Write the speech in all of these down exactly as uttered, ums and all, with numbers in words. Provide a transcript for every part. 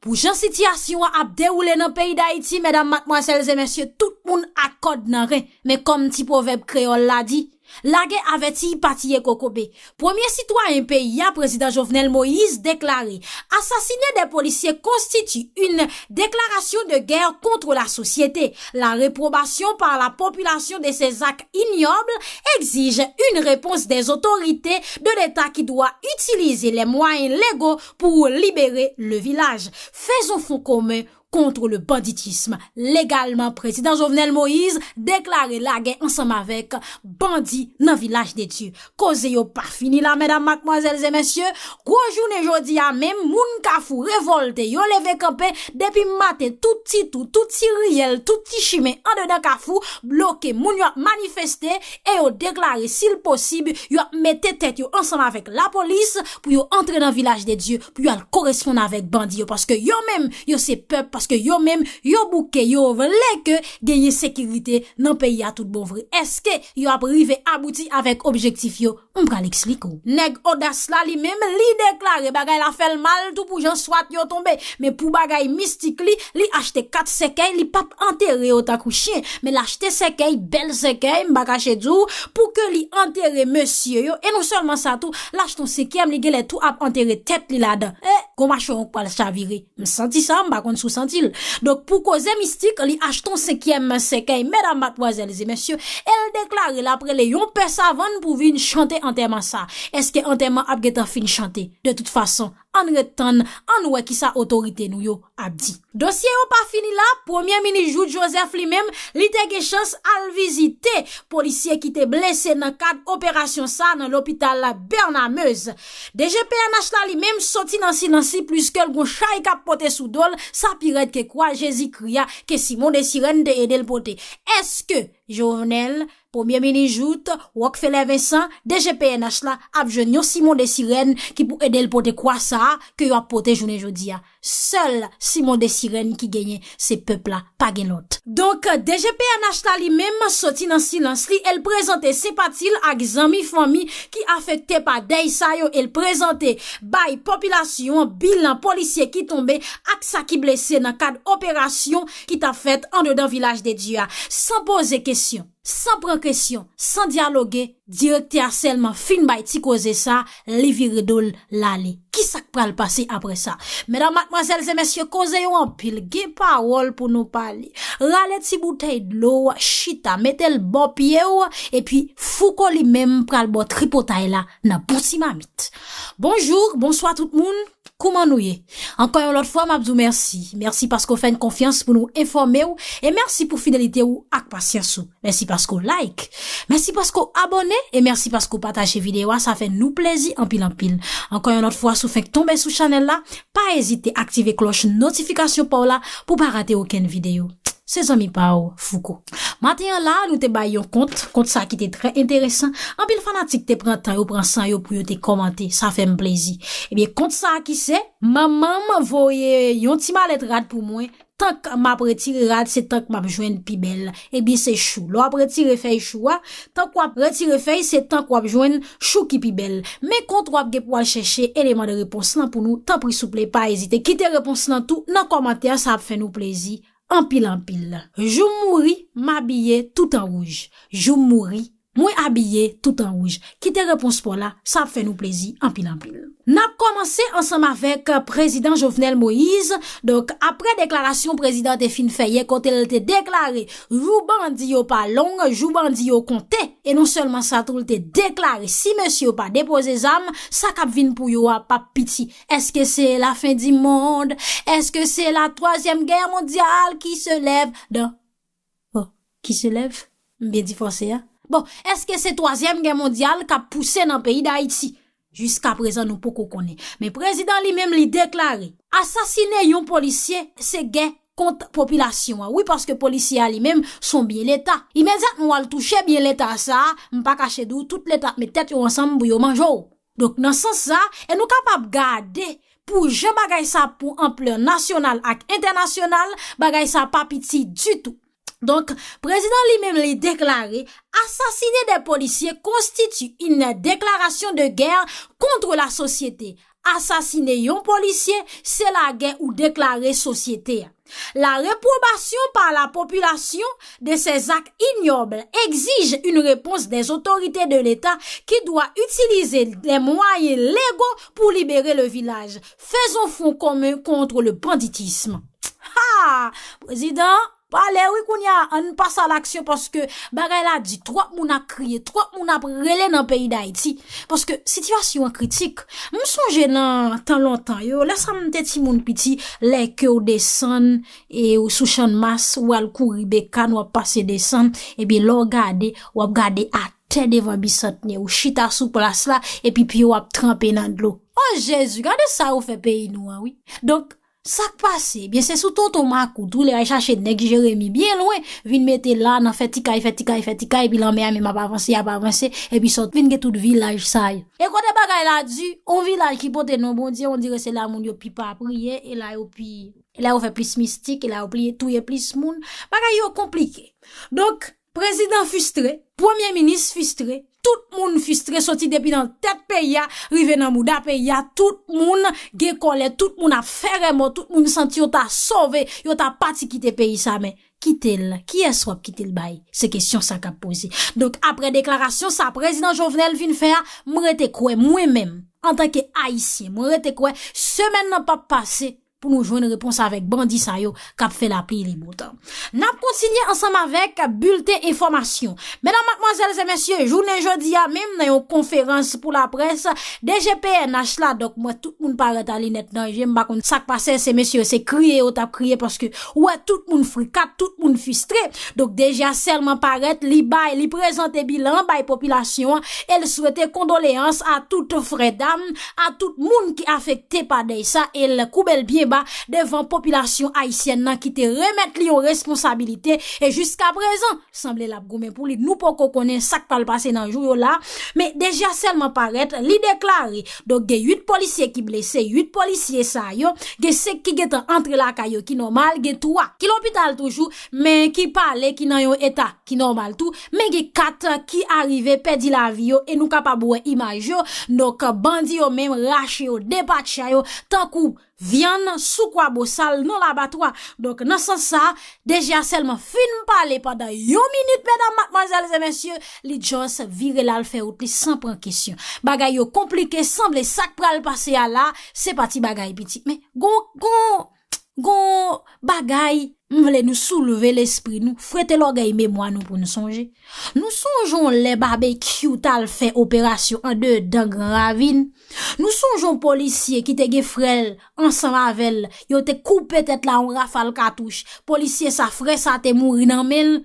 Pou jan sitiyasyon an ap dewoule nan peyi Dayiti, medam, madmwazèl e mesye, tout moun ak kòd nan ren. Men kòm ti pwovèb kreyòl la di, lagè avèti pa tiye kokobe. Premye sitwayen peyi a, prezidan Jovenel Moïse, deklare: Assassiner des policiers constitue une déclaration de guerre contre la société. La réprobation par la population de ces actes ignobles exige une réponse des autorités de l'État qui doit utiliser les moyens légaux pour libérer le village. Faisons front commun contre le banditisme. Legalman, prezidan Jovenel Moïse deklare lagè ansanm avèk bandi nan Vilaj de Dye. Koze yo pa fini la, medam, madmwazèl e mesye. Gwo jounen jodi a menm, moun Kafou revòlte, yo leve kanpe depi maten, tout ti twou, tout ti riyèl, tout ti chimen andedan Kafou bloke, moun yo ap manifeste e yo deklare, si l posib, yo ap mete tèt yo ansanm avèk lapolis pou yo antre nan Vilaj de Dye, pou yo al koresponn avèk bandi yo, paske yo menm, yo se pèp, paske yo menm, yo bouke, yo vle ke genyen sekirite nan peyi a tout bon vre. Èske yo ap rive abouti avèk objektif yo? M pral eksplike w. Nèg odas la, li menm, li deklare bagay la fè l mal tou pou jan swat yo tonbe. Men pou bagay mistik li, li achte kat sèkèy, li p ap antere yo tankou chen, men l achte sèkèy, bèl sèkèy, m pa kache di w, pou ke li antere mesye yo. E non sèlman sa tou, l achte yon senkyèm, li genlè tou ap antere tèt li ladan. E, gwo machwè w pral chavire. M santi sa, m pa konn si w santi l. Donk, pou koze mistik, li achte yon senkyèm sèkèy, medam, madmwazèl e mesye, e l deklare l ap rele yon pè savann pou vin chante antèman sa. Èske antèman ap gentan fin chante? De tout fason, ann ret tann, ann wè kisa otorite nou yo ap di. Dosye yo pa fini la, Premye Minis Jouthe Joseph li menm, li te gen chans al vizite polisye ki te blese nan kad operasyon sa nan lopital Bernard Meuze. D G P N H la li menm soti nan silans li, pliske l gon chay k ap pote sou do l, sa pi rèd ke kwa Jezikri a, ke Simon Desirèn te ede l pote. Èske Jovenel, Premye Minis Jouthe, Rockfeller Vincent, D G P N H la ap jwenn yon Simon Desirèn ki pou ede l pote kwa sa a ke yo ap pote jounen jodi a? Sèl Simon Desirèn ki genyen, se pèp la, pa gen lòt. Donk, D G P N H la li menm soti nan silans li e l prezante senpati l ak zanmi, fanmi ki afekte pa dèy sa yo e l prezante bay popilasyon an bilan polisye ki tonbe ak sa ki blese nan kad operasyon ki t ap fèt andedan Vilaj de Dye a, san poze kesyon. San pran kesyon, san dyaloge, direktè a sèlman fin bay ti koze sa, li vire do l, l ale. Kisa k pral pase apre sa? Medam, madmwazèl e mesye, koze yo anpil, gen pawòl pou nou pale. Rale ti boutèy dlo, chita, mete l bò pye w, epi Fouco li menm pral ba w tripotay la nan bon ti mamit. Bonjou, bonswa tout moun. Kouman nou ye? Ankò yon lòt fwa, m ap di w mèsi. Mèsi paske w fè n konfyans pou nou enfòme w. E mèsi pou fidelite w ak pasyans ou. Mèsi paske w like. Mèsi paske w abòne. E mèsi paske w pataje videyo a. Sa fè nou plezi anpil anpil. Ankò yon lòt fwa, si w fenk tonbe sou chanèl la, pa ezite aktive klòch notifikasyon pa w la pou w pa rate okenn videyo. Se zanmi pa w, Fouco. Maten an la, nou te bay yon kont, kont sa ki te trè enteresan. Anpil fanatik te pran tan yo, pran san yo pou yo te kòmante. Sa fè m plezi. Ebyen, kont sa a ki se, manman m voye yon ti malèt rad pou mwen. Tank m ap retire rad, se tank m ap jwenn pi bèl. Ebyen, se chou. Lè w ap retire fèy chou a, tank w ap retire fèy, se tank w ap jwenn chou ki pi bèl. Men kont w ap gen pou w al chèche eleman de repons lan pou nou. Tanpri, souple, pa ezite. Kite repons lan tou nan kòmantè a, sa ap fè nou plezi. Anpil, anpil. Jou m mouri, m abiye tout an wouj. Jou m mouri, mwen abiye tout an wouj. Kite repons pa w la, sa ap fè nou plezi anpil, anpil. N ap kòmanse ansanm avèk prezidan Jovenel Moïse. Donk, apre deklarasyon prezidan te fin fè yè, kote l te deklare jou bandi yo pa long, jou bandi yo konte. E non sèlman sa, tou l te deklare si mesye yo pa depoze zam, sa k ap vin pou yo a p ap piti. Est-ce que c'est la fin du monde? Est-ce que c'est la troisième guerre mondiale qui se lève dans... Oh, qui se lève? M byen di franse a. Bon, èske se twazyèm gè mondyal k ap pouse nan peyi Dayiti? Jiskaprezan, nou poko konnen. Men prezidan li menm, li deklare, asasinen yon polisye, se gè kont popilasyon an. Wi, paske polisye a li menm, se yon byen Leta. Imedyatman w al touche byen Leta sa a, m pa kache di w, tout Leta ap met tèt yo ansanm pou yo manje w. Donk, nan sans sa, e nou kapab gade pou jan bagay sa pran anplè nasyonal ak entènasyonal, bagay sa pa piti ditou. Donk, prezidan li menm li deklare, assassiner des policiers constitue une déclaration de guerre contre la société. asasine yon polisye, se lagè ou deklare sosyete a. La réprobation par la population de ces actes ignobles exige une réponse des autorités de l'État qui doit utiliser les moyens légaux pour libérer le village. Faisons front commun contre le banditisme. Ha! Prezidan, pale wi kounye a, ann pase a laksyon paske bagay la di, twòp moun ap kriye, twòp moun ap rele nan peyi Dayiti. Paske sitiyasyon an kritik. M sonje nan tan lontan yo, lè sa m te timoun piti, lè ke w desann e w sou Channmas, w al kouri Bekàn, w ap pase desann, ebyen lè w gade, w ap gade atè devan Bisantnè, ou chita sou plas la, epi pye w ap tranpe nan dlo. O Jezi, gade sa yo fè peyi nou an wi. Donk, sa k pase? Ebyen, se sou tonton makout, wi, lè y al chache nèg Jeremi byen lwen, vin mete la nan fè ti kay, fè ti kay, fè ti kay, epi lanmè a menm ap avanse, ap avanse, epi sot vin gen tout vilaj sa yo. E kote bagay la di, on vilaj ki pote non Bondye, on dire se la moun yo pi pa priye, e la yo pi, e la yo fè plis mistik, e la yo pi touye plis moun. Bagay yo konplike. Donk, prezidan fistre, premye minis fistre, tout moun fistre soti depi nan tèt peyi a, rive nan mouda peyi a, tout moun gen kòlè, tout moun ap fè remò, tout moun santi yo ta sove, yo ta pati kite peyi sa, men kite l, kiyès w ap kite l bay? Se kesyon sa k ap poze. Donk, apre deklarasyon sa prezidan Jovenel vin fè a, m rete kwè, mwen menm, antanke Ayisyen, mwen rete kwè, semèn nan p ap pase, pou nou jwenn repons avèk bandi sa yo k ap fè lapli e le bon tan. N ap kontinye ansanm avèk bilten enfòmasyon. Medam, madmwazèl e mesye, jounen jodi a menm nan yon konferans pou laprès, D G P N H la, donk m wè tout moun parèt a linèt nan je, m pa konn sa k pase, se mesye yo se kriye yo t ap kriye paske w wè tout moun frikat, tout moun fistre. Donk D G a sèlman parèt, li bay, li prezante bilan bay popilasyon an e l swete kondoleyans a tout frè dam, a tout moun ki afekte pa dèy sa e l koube l byen ba devan popilasyon ayisyèn nan ki te remèt li yon responsabilite e jiskaprezan, sanble l ap goumen pou li. Nou poko konnen sa k pral pase nan jou yo la, men D G a sèlman parèt, li deklare, donk gen uit polisye ki blese, uit polisye sa yo, gen senk ki gentan antre lakay yo ki nòmal, gen twa ki lopital toujou, men ki pale ki nan yon eta ki nòmal tou, men gen kat ki arive pèdi lavi yo e nou kapab wè imaj yo. Donk, bandi yo menm rache yo, depatcha yo, tankou vyann sou kwa bosal nan labatwa. Donk, nan sans sa, D G a sèlman fin pale pandan yon minit, medam, madmwazèl e mesye, li just vire l al fè wout li san pran kesyon. Bagay yo konplike, sanble sa k pral pase a la, se pa ti bagay pitit. Men, gon, gon, gon bagay, m vle nou soulve lespri nou, fwete lògèy memwa nou pou n sonje. Nou sonje yon lè Babekyou t al fè operasyon andedan Gran Ravin? Nou sonje yon polisye ki te gen frè l ansanm avè l, yo te koupe tèt la yon rafal katouch. Polisye sa, frè sa te mouri nan men l.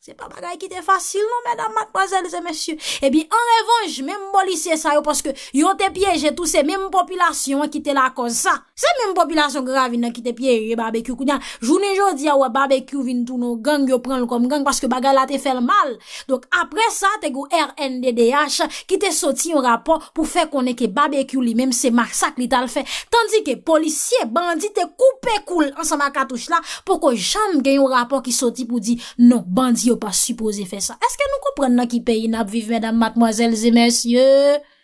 Se pa bagay ki te fasil non, medam, madmwazèl e mesye. Ebyen, an revanch, menm polisye sa yo, paske yo te pyeje tou, se menm popilasyon an ki te lakòz sa. Se menm popilasyon Gran Ravin nan ki te pyeje Babekyou. Kounye a, jounen jodi a, w wè Babekyou vin tounen yon gang, yo pran l kòm gang, paske bagay la te fè l mal. Donk, apre sa, te gen yon R N D D H ki te soti yon rapò pou fè konnen ke Babekyou li menm, se masak li t al fè. Tandike polisye, bandi te koupe kou l ansanm ak katouch la, poko janm gen yon rapò ki soti pou di, non, bandi yo pa sipoze fè sa. Èske nou konprann nan ki peyi n ap viv, medam, madmwazèl e mesye?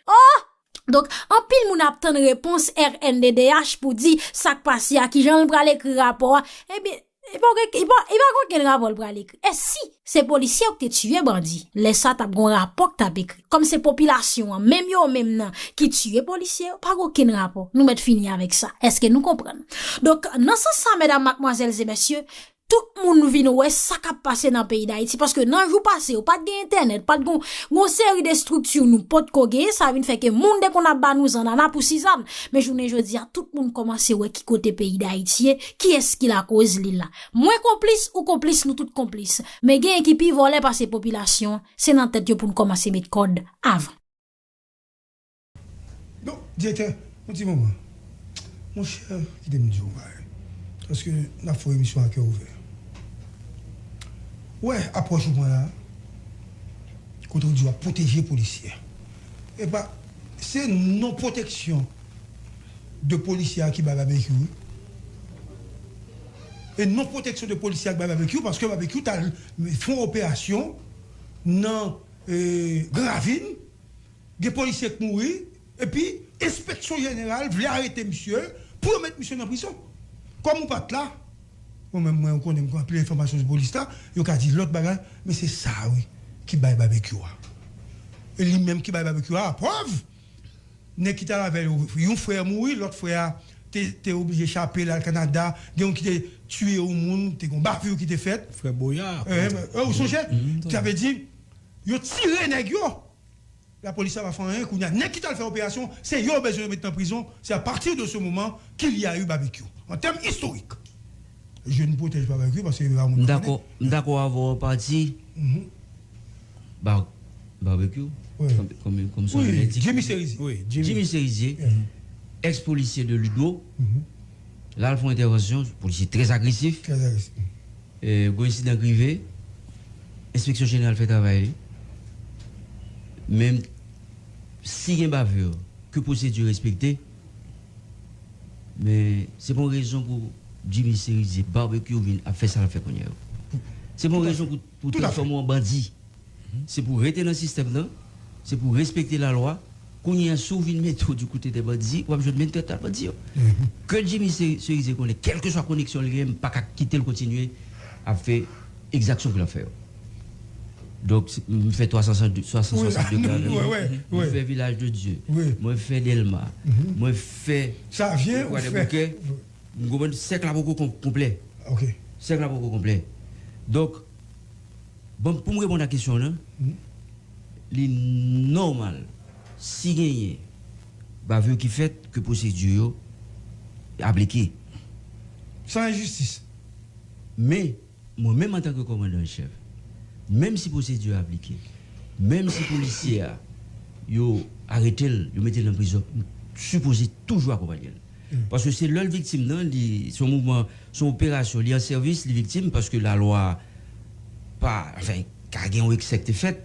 Oh! Donk, anpil moun ap tann repons R N D D H pou di sa k pase a, kijan l pral ekri rapò a. Ebyen, li pa gen, li pa, li pa gen okenn rapò l pral ekri. E si se polisye yo ki te tiye bandi, lè sa t ap gen yon rapò k t ap ekri. Kòm se popilasyon an, menm yo menm nan, ki tiye polisye yo, pa gen okenn rapò. Nou mèt fini avèk sa. Èske nou konprann? Donk, nan sans sa, medam, madmwazèl e mesye, tout moun vin wè sa k ap pase nan peyi Dayiti, paske nan jou pase yo, pa t gen entènèt, pa t gon, gon seri de estrikti nou potko genyen, sa vin fè ke moun te konn ap ba nou zannana pou sizann. Men jounen jodi a, tout moun kòmanse wè ki kote peyi Dayiti ye, kiyès ki lakòz li la. Mwen konplis, ou konplis, nou tout konplis. Men genyen ki pi vòlè pase popilasyon, se nan tèt yo pou n kòmanse met kòd avan. Bon, direktè, yon ti moman. Monchè, kite m di w yon bagay. Paske n ap fè yon emisyon a kè ouvè. Ou wè apwòch ou pran la, kote w di w ap pwoteje polisye. Epa, se non pwoteksyon de polisye a ki bay Babekyou, wi. E non pwoteksyon de polisye a ki bay Babekyou, paske Babekyou t al fè yon operasyon nan Gran Ravin, gen polisye k mouri, epi Enspeksyon jeneral vle arete misye pou yo met misye nan prizon. Kòm ou pa t la, mwen menm, mwen, ou konnen m gen anpil enfòmasyon sou polis la, yo ka di lòt bagay, men se sa wi ki bay babekyou a. E li menm ki bay babekyou a, prèv, nèg ki t al avè l, yon frè mouri, lòt frè a te, te oblije chape l al Kanada, gen yon ki te tiye yon moun, te gen yon bavure ki te fèt. Frè Boya. Eh, eh, ou sonje? Sa vle di, yo tire nèg yo. Lapolis la pa fè anyen, kounye a, nèg ki t al fè operasyon, se yo bezwen met nan prizon, c'est à partir de ce moment qu'il y a eu barbecue. En termes historiques, je ne protège pas barbecue paske se pa moun mwen konnen. M dakò, m dakò avè w an pati. Mhm. Ba, Barbecue, wi, kòm, kòm, kòm son non endiké. Jimmy Serizier. Wi, Jimmy. Jimmy Serizier, mhm, ex polisye de Ludreau, mhm, la l fè yon entèvansyon, polisye trè agresif. Trè agresif. E, gwo ensidan k rive, enspeksyon jeneral fè travay li. Men, si gen bavure, ke pwosedi respekte, men se pa yon rezon pou Jimmy Serizier, Barbecue vin ap fè sa l ap fè kounye a. Se pa yon rezon pou, pou transfòme w an bandi. Se pou rete nan sistèm nan, se pou respekte lalwa. Kounye a, si w vin mete w di kote de bandi, w ap jwenn menm trètman bandi yo. Ke Jimmy Se-, Serizier konnen, kèlkeswa koneksyon l genyen, m pa ka kite l kontinye ap fè egzaksyon ke l ap fè yo. Donk, se, m fè twa san swasannde, twa san swasannde grad, wi, wi, m fè Vilaj de Dye, mwen fè Dèlma, mwen fè Kwadèboukè. M konprann sèk la poko kon-, konplè. Ok. Sèk la poko konplè. Donk, bon, pou m reponn a kesyon w lan, li nòmal, si genyen bavure ki fèt, ke pwosedi yo aplike. San enjistis. Men, mwen menm antanke kòmandan an chèf, menm si pwosedi a aplike, menm si polisye a, yo arete l, yo mete l nan prizon, m sipoze toujou akonpanye l. Paske se lè l viktim nan, li, se yon mouvman, se yon operasyon, li an sèvis, li viktim, paske lalwa pa, anfen, ka gen yon eksè ki te fèt.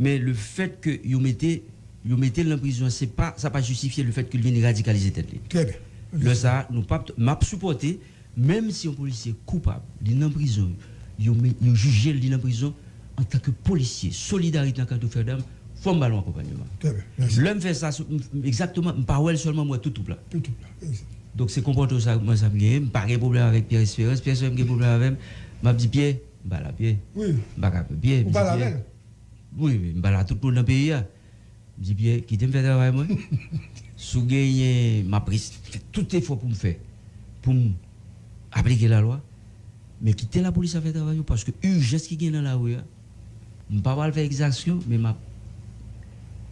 Men le fèt ke yo mete, yo mete l nan prizon, se pa, sa pa jistifye le fèt ke l vin radikalize tèt li. Trè byen. Lè sa a, nou p ap, m ap sipòte, menm si yon polisye koupab, li nan prizon, yo, yo jije l, li nan prizon, antanke polisye, solidarite nan kad frè dam, fò m ba l yon akonpanyeman. Trè byen, mèsi. Lè m fè sa, m, m, egzakteman, m pa wè l sèlman, m wè tout twoup la. Tout twoup la, egzak. Donk, se konpòte sa, mwen, sa m genyen. M pa gen pwoblèm avèk Pierre Espérance. Pierre Espérance, m gen pwoblèm avè m, m ap di, Pierre, m pa la, Pierre. Wi. M pa ka, Pierre, m di, Pierre. Ou pale avè l? Wi, wi, m pale a tout moun nan peyi a. M di, Pierre, kite m fè travay mwen. Si w genyen, m ap res-, fè tout efò pou m fè, pou m aplike lalwa. Men kite lapolis la fè travay yo, paske ijans ki gen nan lari a, m pa pral fè egzaksyon, men m ap,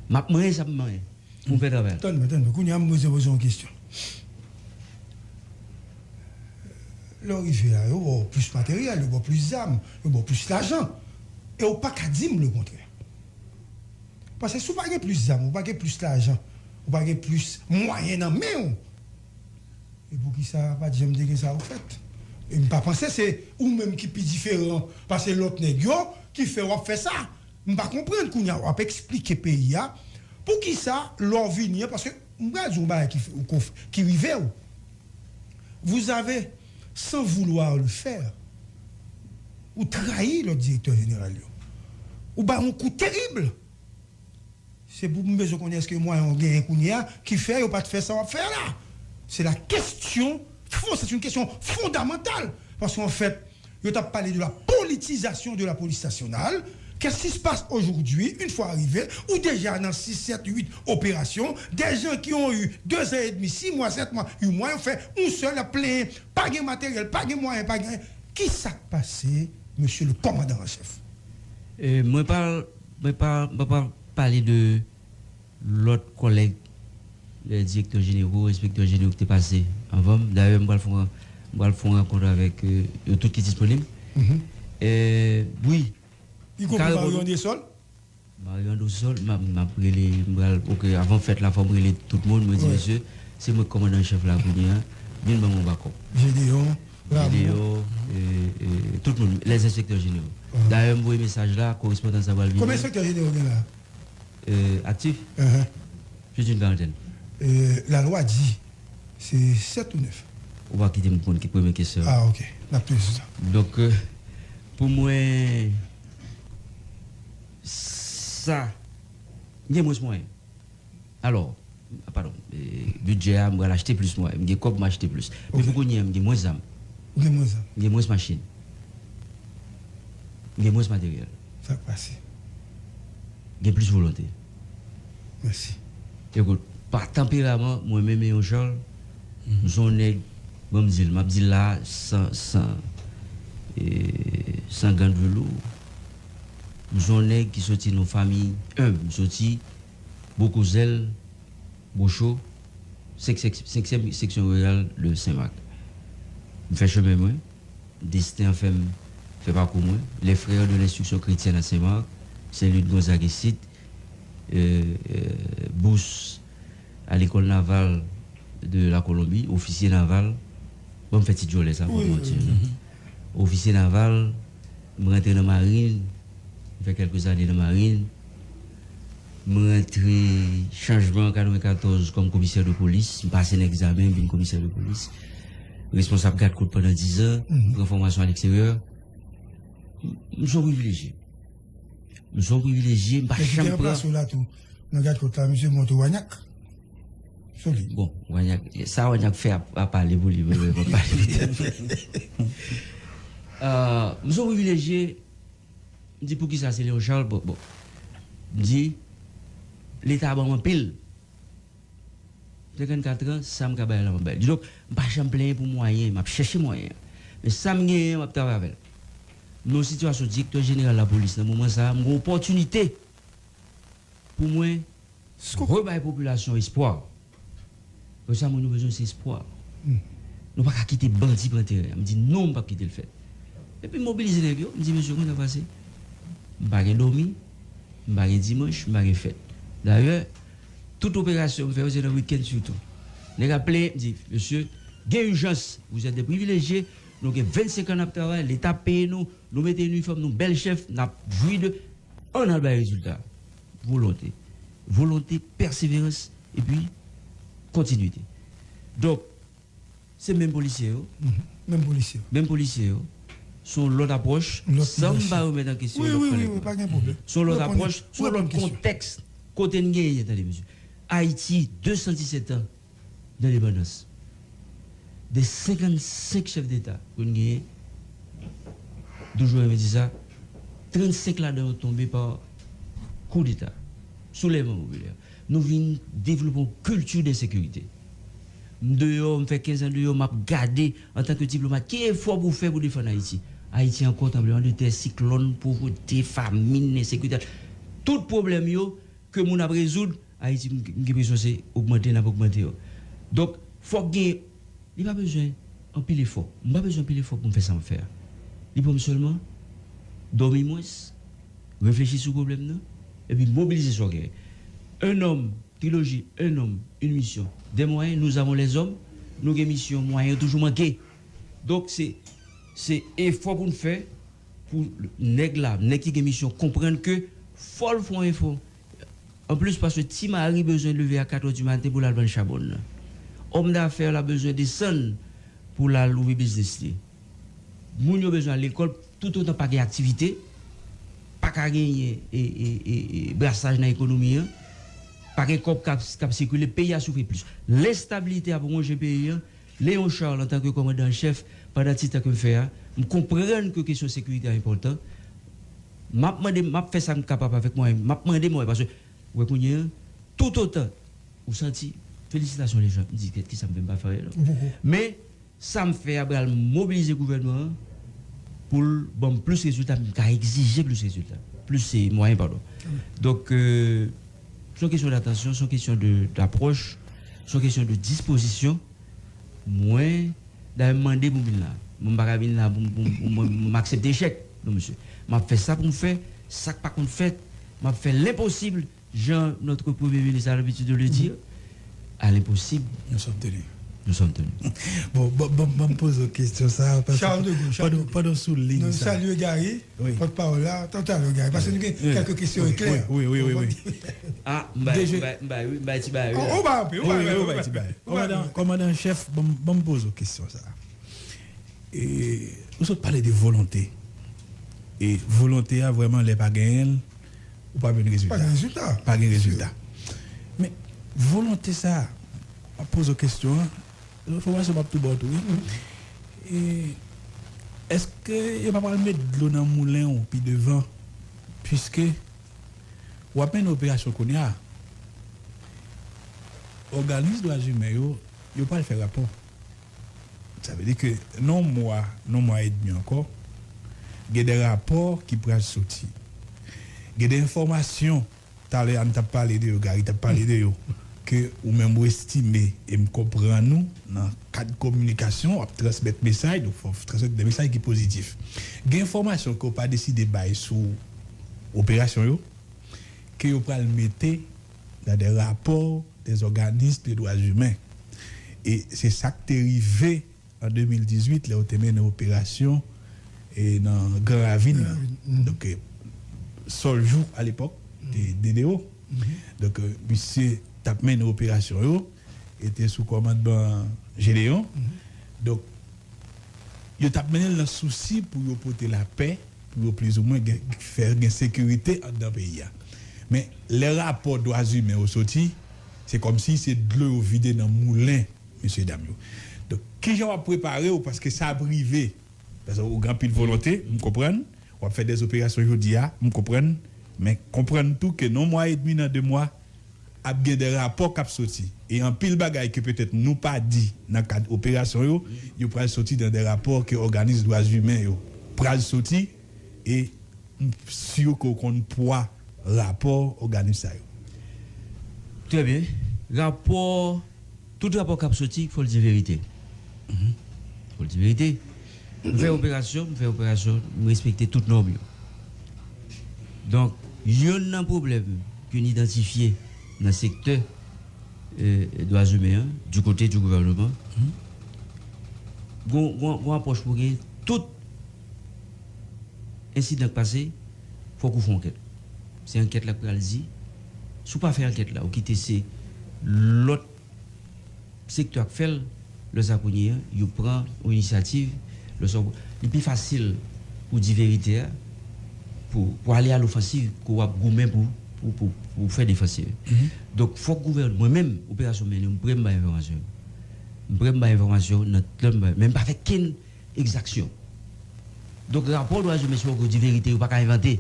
m ap manyen sa m manyen pou m fè travay la. Tann mwen, tann mwen. Kounye a, m bezwen poze yon kesyon. Lè w rive a, yo ba w plis materyèl, yo ba w plis zam, yo ba w plis lajan. E w pa ka di m lekontrè. Paske si w pa gen plis zam, ou pa gen plis lajan, ou pa gen plis mwayen nan men w, e poukisa pa t janm te gen sa ou fèt? E m pa panse se ou menm ki pi diferan pase lòt nèg yo ki fè w ap fè sa. M pa konprann kounye a w ap eksplike peyi a poukisa lè w vini an, paske m pral di w yon bagay ki, ki rive w. Vous avez, sans vouloir le faire, ou trayi lòt direktè jeneral yo. Ou ba yon kou terib. Se pou m bezwen konnen èske mwayen w genyen kounye a ki fè yo pa t fè sa w ap fè a la. Se la kesyon fon-, c'est une question fondamentale. Paske an fèt, yo t ap pale de la politisation de la police nationale. Qu'est-ce qui se passe aujourd'hui? Une fois arrivé, ou deja nan sis, sèt, uit operasyon, des gens qui ont eu deux ans et demi, six mois, sept mois, huit mois, yo fè yon sèl ap plenyen, pa gen materyèl, pa gen mwayen, pa gen. Kisa k pase, monsieur le commandant en chef? E, mwen pa, mwen pa, mwen pa pale de lòt kòlèg, lè direktè jenero, enspektè jenero ki te pase anvan m. Dayè, m pral fè yon, m pral fè yon rankont avèk, e, yo tout ki disponib. E, wi. Ikonpri Mario Andrésol? Mario Andrésol, m ap, m ap rele, m pral, ok, avan fèt la, fò m rele tout moun, mwen di, mesye, se mwen k kòmandan an chèf la kounye a, vin ban m yon bakòp. Gédéon, Ramon. Gédéon, e, e, tout moun, les inspecteurs généraux. Dayè, m voye mesaj la, korespondan sa pral vini. Konbyen enspektè jenero gen la? E, aktif? Plus d'une quarantaine. E, lalwa di se sèt ou nèf. Ou pa kite m konn ki premye kesyon. Ah, ok. N ap toujou sou sa. Donk, e, pou mwen, sa, gen mwens mwayen. Alò, Padon, eh, bidjè a, m pral achte plis mwayen. M gen kòb, m achte plis. Men pou kounye a, m gen mwens zam. Ou gen mwens zam. M gen mwens machin. M gen mwens materyèl. Sa k pase? Gen plis volonte. Mèsi. Ekout, pa tanperaman, mwen menm, Léon Charles, m se yon nèg, bon, m di l, m ap di l la, san, san, eh, san gant velou. M se yon nèg ki soti nan yon fanmi enb, m soti Bokozèl, Bocho, senk, senk, senkyèm seksyon riral de Senmak. M fè chemen mwen, desten an fè m fè pakou mwen. Les Frères de l'Instruction Chrétienne à Saint-Marc, Saint-Louis de Gonzague isit, euh, euh, bous à l'École Navale de la Colombie, ofisye naval. Bon, m fè ti djòlè sa pou mwen. Ofisye naval, m rantre nan marin, m fè kèlke zane nan marin. M rantre chanjman an katrevenkatòz kòm komisè de polis, m pase nan egzamen, m vin komisè de polis. Responsab gad kot pandan dizan, m pran fòmasyon aleksteryè. M, m se yon privilejye. M se yon privilejye, m pa janm pran. Nan gad kot la, misye monte Wanyak. Solid. Bon, Wanyak, sa Wanyak fè a, a pale pou li, mwen, mwen, mwen pale pou tèt mwen. Euh, m se yon privilejye, m di poukisa se Léon Charles, bon, bon. M di, Leta ban m anpil. Senkannkat an, sa m ka bay la, m ap bay. Donk, m pa janm plenyen pou mwayen, m ap chèche mwayen. Men sa m genyen, m ap travay avè l. M nan yon sitiyasyon direktè jeneral lapolis nan moman sa a, m gen opòtinite pou mwen rebay popilasyon espwa. Pou sa, moun yo bezwen se espwa. Nou pa ka kite bandi pran teren an. M di non, m p ap kite l fèt. Epi m mobilize nèg yo, m di, mesye, konn sa k pase? M pa gen dòmi, m pa gen dimanch, m pa gen fèt. Dayè, tout operasyon m fè yo, se nan wikenn sitou. Nèg ap plenyen, m di, mesye, gen ijans, vous êtes des privilégiés, nou gen vennsenk an n ap travay, Leta ap peye nou, nou mete inifòm, nou bèl chèf, n ap jwi de, ann al bay rezilta. Volonte. Volonte, pèseverans, epi kontinite. Donk, se menm polisye yo. Menm polisye yo. Menm polisye yo. Se yon lòt apwòch, san m pa remèt an kesyon lòt kòlèg mwen. Se yon lòt apwòch, se yon lòt kontèks kote n genyen, tande, mesye. Ayiti, de san disèt an, lendepandans. De senkannsenk chèf deta ke n genyen, m toujou renmen di sa, trannsenk ladan yo tonbe pa koudeta, soulèvman popilè. Nou vin devlope yon kilti de ensekirite. M deyò, m fè kenz an deyò, m ap gade, antanke diplomate, ki efò pou w fè pou defann Ayiti. Ayiti ankò, tranblemanntè, siklòn, povrete, famin, ensekirite. Tout pwoblèm yo, ke moun ap rezoud, Ayiti, m, m gen enpresyon se ogmante n ap ogmante yo. Donk, fòk gen, li pa bezwen anpil efò. M pa bezwen anpil efò pou m fè sa m ap fè a. Li pou m sèlman dòmi mwens, reflechi sou pwoblèm nan, epi mobilize sa w genyen. Un homme, triloji, un homme, une mission, des moyens, nous avons les hommes, nou gen misyon, mwayen yo toujou manke. Donk, se, se efò pou n fè, pou nèg la, nèg ki gen misyon, konprann ke fò l fè yon efò. Anplis, paske Ti Mari bezwen leve a katrè di maten pou l al vann chabòn nan. Òm dafè la bezwen desann pou l al ouvri biznis li. Moun yo bezwen al lekòl, toutotan pa gen aktivite, pa ka genyen e, e, e, e, brasaj nan ekonomi an, pa gen kòb k ap, k ap sikile, peyi a soufri plis. Lenstabilite ap wonje peyi an, Léon Charles, antanke kòmandan an chèf, pandan ti tan ke m fè a, m konprann ke kesyon sekirite a enpòtan. M ap mande, m ap fè sa m kapab avèk mwayen, m ap mande mwayen, paske, ou wè kounye a, toutotan ou santi, felisitasyon Léon Charles, m di, kèt, kisa m fè m pa fè anyen non. Men, sa m fè a pral mobilize gouvènman an pou l ban m plis rezilta, m ka egzije plis rezilta, plis se mwayen, padon. Donk, euh, se yon kesyon datansyon, se yon kesyon de, dapwòch, se yon kesyon de dispozisyon. Mwen, dayè, m mande pou m vin la. Mwen, m pa ka vin la pou m, pou m, pou mwen, m aksepte echèk. Non, mesye. M ap fè sa pou m fè, sa k pa konn fèt, m ap fè lenposib, jan notre Premier ministre a l'habitude de le dire, à l'impossible, nous sommes tenus. Nous sommes tenus. Bon, bon, bon, bon, m poze w kesyon sa, paske Charles de Gaulle, Charles pandan, de Gaulle. Pandan w sou liy sa. Nou salye Gary, wi, pòtpawòl la, talè Gary, paske nou gen kèlke kesyon eklè. Wi, wi, wi, wi. Ah, m bay, m bay, m bay, wi, m bay ti bay, wi. Ou bay anpil, ou bay, ou bay ti bay. Kòmandan, kòmandan an chèf, bon, bon, m poze w kesyon sa. E, ou sot pale de volonte. E volonte a, vrèman, lè pa genyen l, ou pa jwenn rezilta. Pa gen rezilta. Pa gen rezilta. Men, Volonte sa a, m ap poze w kesyon an, enfòmasyon m ap tou ba w tou, wi. E, èske yo pa pral met dlo nan moulen w pi devan? Piske w ap mennen operasyon kounye a. Òganis dwa imen yo, yo pral fè rapò. Sa vle di ke nan yon mwa, nan yon mwa edmi ankò, gen de rapò ki pral soti. Gen de enfòmasyon, talè a n t ap pale de yo, Gary t ap pale de yo, ke ou menm ou estime, e m konprann ou, nan kad kominikasyon, w ap transmèt mesaj, donk fò w transmèt de mesaj ki pozitif. Gen enfòmasyon ke w pa deside bay sou operasyon yo, ke yo pral mete nan de rapò des organismes de droits humains. E se sa k te rive an de mil dizuit, lè yo te mennen operasyon e nan Gran Ravin nan. Donk, e, Sòljou, alepòk, te D D O. Donk, e, misye t ap mennen operasyon yo, e te sou kòmandman Gédéon. Donk, yo t ap mennen l nan sousi pou yo pote lapè, pou yo plizoumwen gen, fè gen sekirite anndan peyi a. Men, lè rapò dwa imen yo soti, se kòmsi se dlo yo vide nan moulen mesye dam yo. Donk, kijan w ap prepare w, paske sa ap rive? Paske ou gen anpil volonte, m konprann. W ap fè de operasyon jodi a, m konprann. Men konprann tou ke nan yon mwa edmi, nan de mwa, ap gen de rapò k ap soti. E anpil bagay ke petèt nou pa di nan kad operasyon yo, yo pral soti nan de rapò ke òganis dwa imen yo pral soti. E m si ke w konn pwa rapò òganis sa yo. Trè byen. Rapò, tout rapò k ap soti, fò l di verite. Fò l di verite. M fè operasyon, m fè operasyon, m respekte tout nòm yo. Donk, youn nan pwoblèm ke n idantifye nan sektè, e, dwa imen an, du kote du gouvènman, gon, gon, gon apwòch pou gen tout ensidan k pase, fòk ou fè ankèt. Se ankèt la k pral di, si w pa fè ankèt la, ou kite se lòt sektè a k fè l, lè sa kounye a, yo pran yon inisyativ, lè sa, li pi fasil pou di verite a, pou, pou ale a lofansiv, ke w ap goumen pou, pou, pou, pou fè defansiv. Donk, fòk gouvènman, mwen menm, operasyon mennen, m prè m bay enfòmasyon. M prè m bay enfòmasyon nan tan m bay, men m pa fè kenn egzaksyon. Donk, rapò dwa imen, se pou di verite, yo pa ka envante.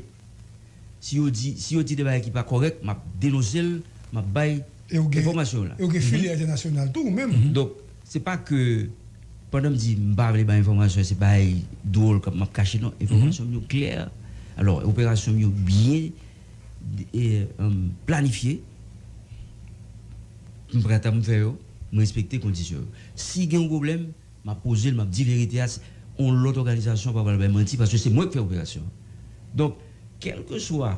Si yo di, si yo di de bagay ki pa kòrèk, m ap denonse l, m ap bay enfòmasyon yo la. E ou gen, e ou gen filyè entènasyonal tou, ou menm. Donk, se pa ke, pandan m di m pa vle bay enfòmasyon, se bagay dwòl k ap, m ap kache, non. Enfòmasyon m yo klè. Alò, operasyon m yo byen, e, em, planifye. M pran tan m fè yo, m respekte kondisyon yo. Si gen yon pwoblèm, m ap poze l, m ap di verite a, s-, yon lòt òganizasyon pa pral bay manti, paske se mwen k fè operasyon an. Donk, kèlkeswa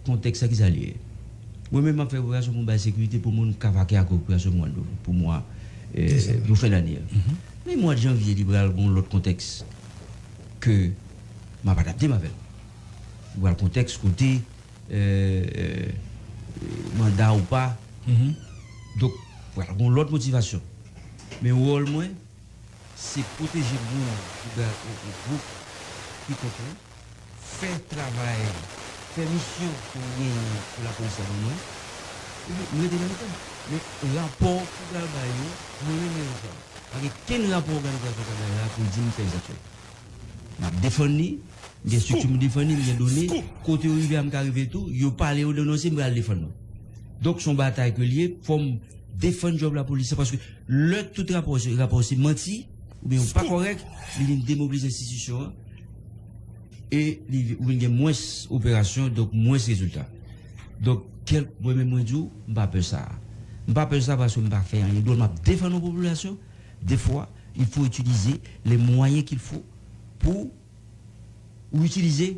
kontèks la, kisa l ye, mwen menm m ap fè operasyon pou m bay sekirite pou moun k ap vake ak operasyon mwa, pou mwa, e, pou fen dane a. Men mwa janvye, li pral gon lòt kontèks ke m ap adapte m avè l. Li pral kontèks kote, e, e, manda ou pa. Donk, pral gon lòt motivasyon. Men wòl mwen, se pwoteje moun ou gen yon, yon gwoup ki kont ou, fè travay, fè misyon ke w genyen pou lapolis la ban mwen, epi m rete nan mitan. Men rapò ki pral bay yo, mwen renmen yo sa. Pa gen kenn rapò òganizasyon k ap bay la pou l di m fè egzaksyon. M ap defann li, m gen estrikti m defann li, m gen done, kote yo rive a m ka rive tou, yo pale, yo denonse, m pral defann nou. Donk, se yon batay ke l ye, fò m defann djòb lapolis la, paske lè tout rapò, rapò se manti, oubyen yo pa kòrèk, li vin demobilize enstitisyon an, e li, ou vin gen mwens operasyon, donk mwens rezilta. Donk, kèl, mwen menm mwen di w, m pa pè sa. M pa pè sa paske m pa fè anyen dwòl, m ap defann yon popilasyon. Defwa, il faut utiliser les moyens qu'il faut pou ou itilize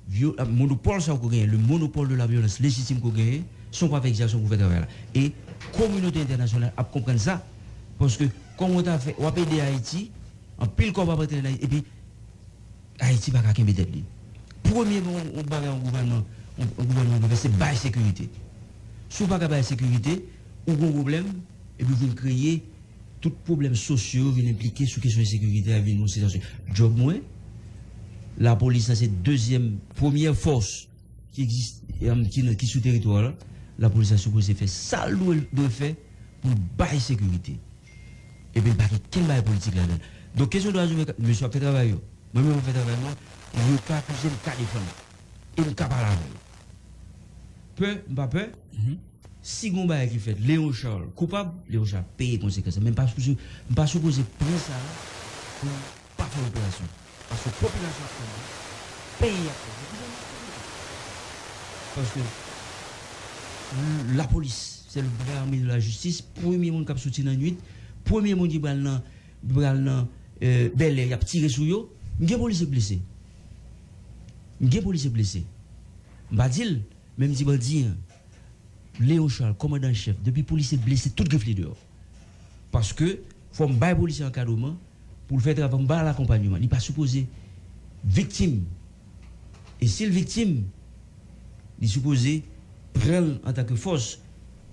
vyo-, a, monopòl sa w ko genyen, le monopole de la violence légitime ko genyen, san w pa fè egzaksyon pou fè travay la. E kominote entènasyonal ap konprann sa, paske kòman w ta fè, w ap ede Ayiti, anpil kòb ap antre nan Ayiti, epi Ayiti pa ka kenbe tèt li. Premye yon, yon bagay yon gouvènman, yon, yon gouvènman dwe fè, se bay sekirite. Si w pa ka bay sekirite, ou gon pwoblèm, epi w vin kreye tout pwoblèm sosyo yo vin enplike sou kesyon ensekirite a, vin yon sitiyasyon. Djòb mwen, lapolis la se dezyèm, premyè fòs ki egziste, em, ki nan, ki sou teritwa la. Lapolis la sipoze fè sa l dwe, dwe fè pou l bay sekirite. Epi l pa gen kenn bagay politik ladan l. Donk, kesyon dwa imen, mesye ap fè travay yo. Mwen menm, m ap fè travay mwen. Yo ka akize m, m ka defann. E m ka pale avè yo. Pè, m pa pè. Si gon bagay ki fèt, Léon Charles koupab, Léon Charles peye konsekans lan. Men m pa sipoze, m pa sipoze pran sa pou pa fè operasyon. Paske popilasyon ap tann, peyi ap tann. Paske lapolis, c'est le bras armé de la justice, premye moun k ap soti nan nuit, premye moun ki pral nan, pral nan, euh, Bèlè, y ap tire sou yo. M gen polisye k blese. M gen polisye k blese. M pa di l, men m di bandi an, Léon Charles, kòmandan an chèf, depi polisye blese, tout grif li deyò. Paske, fò m bay polisye ankadreman, pou l fè travay, m ba l akonpanyeman. Li pa sipoze viktim. E si l viktim, li sipoze pran l antanke fòs,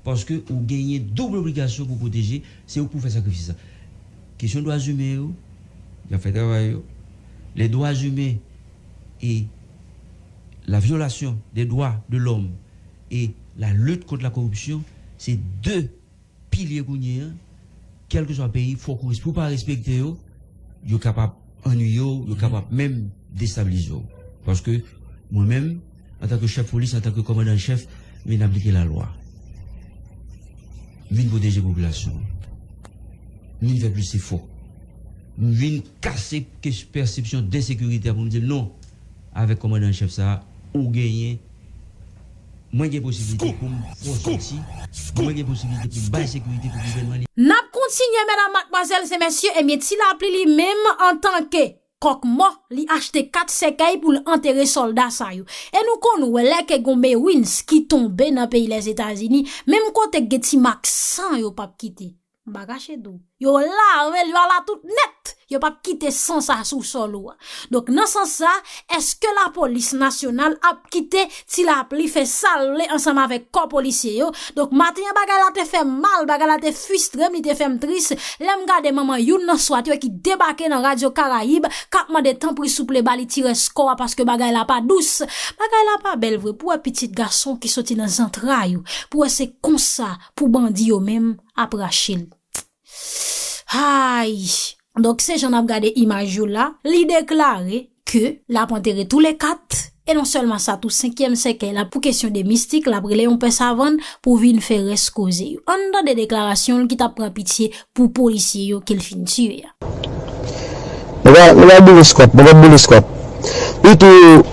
paske ou genyen doub obligasyon pou pwoteje, se ou k pou fè sakrifis la. Kesyon dwa imen yo, y ap fè travay yo. Les droits humains et la violation des droits de l'homme et la lutte contre la corruption, se de pilye kounye a, kèlkeswa peyi, fòk ou res-, pou w pa respekte yo, yo kapab annuiye w, yo kapab menm destabilize w. Paske mwen menm, antanke chèf polis, antanke kòmandan an chèf, m vin aplike lalwa. M vin pwoteje popilasyon an. M vin fè plis efò. M vin kase kes-, pèsepsyon de ensekirite a pou m di l non, avèk kòmandan an chèf sa a, ou genyen, mwen gen posibilite pou m fè w sòti, mwen gen posibilite pou m bay sekirite pou gouvènman li. N ap kontinye, medam, madmwazèl e mesye, ebyen, Ti Lapli li menm, antanke kòk mò, li achte kat sèkèy pou l antere sòlda sa yo. E nou konn wè lè ke gon Marines ki tonbe nan peyi Lèzetazini, menm kote k gen ti mak san yo p ap kite. M pa kache di w. Yo lave l, yo ala tout nèt. Yo p ap kite san sa sou sòl ou a. Donk, nan sans sa, èske lapolis nasyonal ap kite Ti Lapli fè sa l vle ansanm avèk kò polisye yo? Donk, maten an, bagay la te fè m mal, bagay la te fristre m, li te fè m tris. Lè m gade manman youn nan swat yo ki debake nan Radyo Karayib, k ap mande tanpri souple ba li ti rès kò a paske bagay la pa dous. Bagay la pa bèl vre pou wè pitit gason ki soti nan zantray ou, pou wè se konsa pou bandi yo menm ap rache l. Ay! Donk, se jan n ap gade imaj yo la, li deklare ke l ap antere toulekat, e non sèlman sa tou, senkyèm sèkèy la, pou kesyon de mistik, l ap rele yon pè savann pou vin fè rès koze yo. Ann tande deklarasyon l ki t ap pran pitye pou polisye yo ke l fin tiye a. Nou pa, nou pa boule skwat, nou pa boule skwat. Wi tou,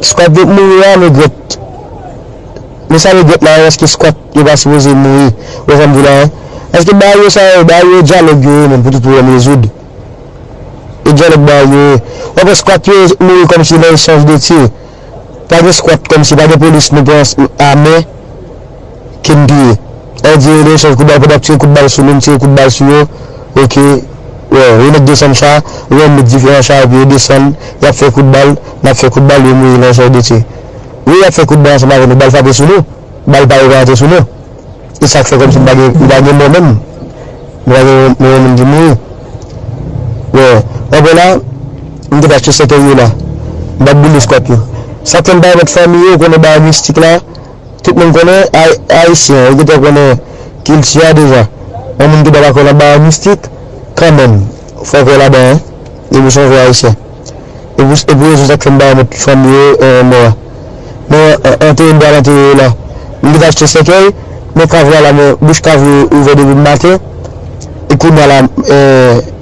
skwat yo mouri a, nou gwèt. Men sa nou gwèt la, èske skwat yo pa sipoze mouri? Ou konprann m di la, en? Èske bagay yo sa yo, bagay yo dyalòg yo ye menm pou tout pwoblèm rezoud? E dyalòg bagay yo ye. W ap wè skwat yo mouri kòmsi nan echanj de tir. Pa gen skwat kòmsi, pa gen polis nou pran ame ke n touye. Sa vle di, lè yo echanj kout bal, pandan y ap tire kout bal sou nou, n tire kout bal sou yo. Oke. Wè, yo mèt desann cha, yo mèt met dife nan cha, epi yo desann, y ap fè kout bal, n ap fè kout bal, yo mouri nan echanj de tir. Wi, y ap fè kout bal ansanm avè nou, bal frape sou nou, bal pa yo pa rantre sou nou. E sa k fè kòmsi nou pa gen, nou pa gen mò menm. Nou pa gen, nou gen moun ki mouri. Bon, w ap wè la, m te achte sèkèy yo la. M pa boule skwat yo. Sa k fè m pa remèt fanmi yo, konnen bagay mistik la, tout moun konnen, ay-, ayisyen, yo gentan konnen kilti a deja. Yon moun ki pa dakò nan bagay mistik, kanmenm, fò w kwè ladan, en. E pou se yon vrè ayisyen. E pou, e pou rezon sa k fè m pa remèt fanmi yo, e, mò a. Men, an, antere m pral antere yo la. M gentan achte sèkèy, men kav la la, men bouch kav yo ouvè depi maten. E kounye a la, e,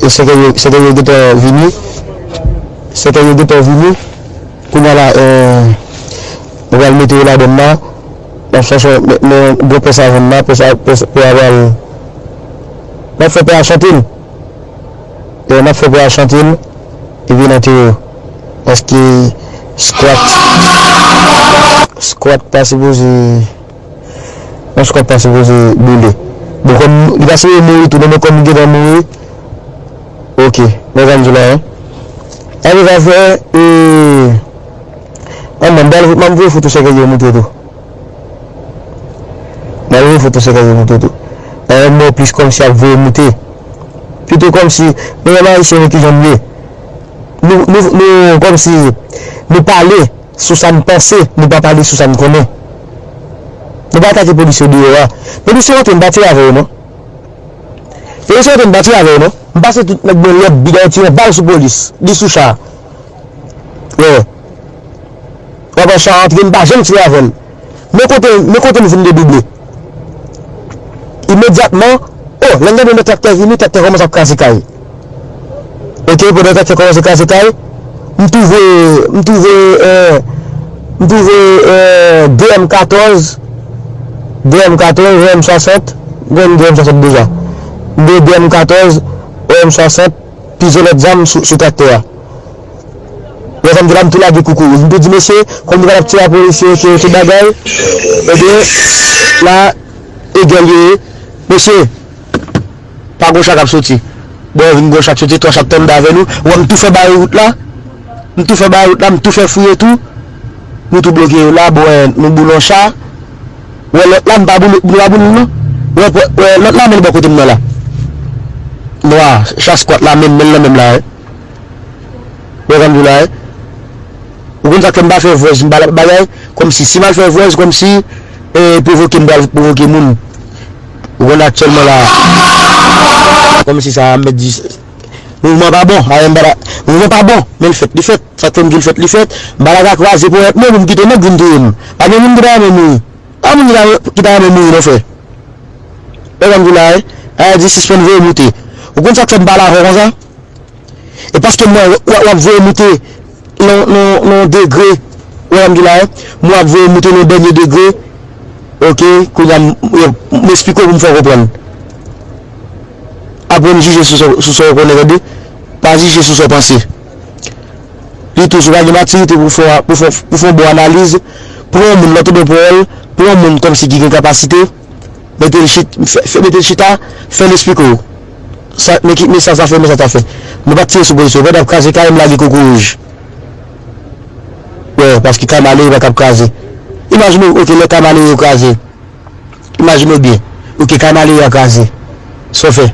e sèkèy yo, sèkèy yo gentan vini. Sèkèy yo gentan vini. Kounye a la, e, nou pral mete yo ladan la. N ap chache, men, men, gon pè savann la, pè sa, pè sa, pè a pral. N ap fè pè a chante l. E n ap fè pè a chante l, epi n antere yo. Paske skwat, skwat pa sipoze, yon skwat pa sipoze boule. Bon, kòm li pa sipoze mouri tou, non, men kòm li gentan mouri, oke, men sa m di la, en. Sa vle fè, e, an, m ap voye foto sèkèy yo montre tou. Malere foto sèkèy yo moute tou. Bagay mò plis kòmsi ap voye moute. Pito kòmsi, nou menm ayisyen nou ki jan nou ye. Nou, nou, nou kòmsi, nou pale sou sa n panse, nou pa pale sou sa n konnen. Nou pa atake polis yo deyò a. Polis yo antre, m pa tire avè yo non. Polis yo antre, m pa tire avè yo non. M pase tout nèg mwen lòt bidon, tire yon bal sou polis. Li sou cha. Wè. W ap wè cha antre, m pa janm tire avè l. Men kote, men kote m vin dedouble. Imedyatman, o, lè m gade yon traktè vini, traktè kòmanse ap kraze kay. Oke, pandan traktè kòmanse kraze kay, m twouve, m twouve, eh, m twouve, eh, de M katòz, de M katòz, de M swasant, m gen de M swasant deja. De, de M katòz, de M swasant, plizyè lòt zam sou, sou traktè a. Lè sa m te la, m tou lage koukouwouj. M te di, mesye, kòm nou pa t ap tire a polisye, oke, tout bagay, ebyen, la, egèl yo ye. Mesye, pa gon cha k ap soti. Bon, vin gon cha k soti, twa cha k tann avè nou. Wè, m tou fè bare wout la. M tou fè bare wout la, m tou fè fouye tou. Nou tou bloke yo la, bon, wè, nou boule yon cha. Wè, lòt la, m pa boule, nou pa boule l non. Wè, wè, lòt la, men l bò kote m nan la. Nwa, cha skwat la, men, men l nan men m la, wi. Wè, sa m di w la, wi. Ou konn sa k fè m pa fè vwèz, m pa la bagay, kòmsi, si m al fè vwèz, kòmsi, eh, pwovoke m pral pwovoke moun. Ou konn aktyèlman la, kòmsi sa, m mèt di, mouvman pa bon, a, m pa la, mouvman pa bon, men l fèt, li fèt, sa k fè m di l fèt, li fèt, m pa la ka kwaze ponyèt mwen pou m kite nèg vin touye m. Pa gen moun ki ta renmen mouri. Pa moun ki ta, ki ta renmen mouri, non, frè. Wè, sa m di w la, wi. A, di sispann voye moute. Ou konn sa k fè m pale avè w konsa? E paske m wè w, w ap voye moute nan, nan, nan degre, wè sa m di la, m wè w ap voye moute nan dènye degre, oke, kounye a m, m, m esplike w pou m fè w konprann. Aprann jije sou sa, sou sa w konnen, tande, pa jije sou sa w panse. Li tou, si w pa gen matirite pou fè, pou fè, pou fè yon bon analiz, pran yon moun, lè w tande yon pawòl, pran yon moun kòmsi ki gen kapasite, mete l chit-, fè, fè, mete l chita, fè l esplike w. Sa, men ki, men sa, sa fè, men sa, sa fè. Nou pa t tire sou polisye, yo pa t ap kraze kay, m lage koukouwouj. Wè, paske kay malere pa t ap kraze. Imajine w, oke, lè kay malere yo kraze. Imajine w byen. Oke, kay malere a kraze. Sa w fè?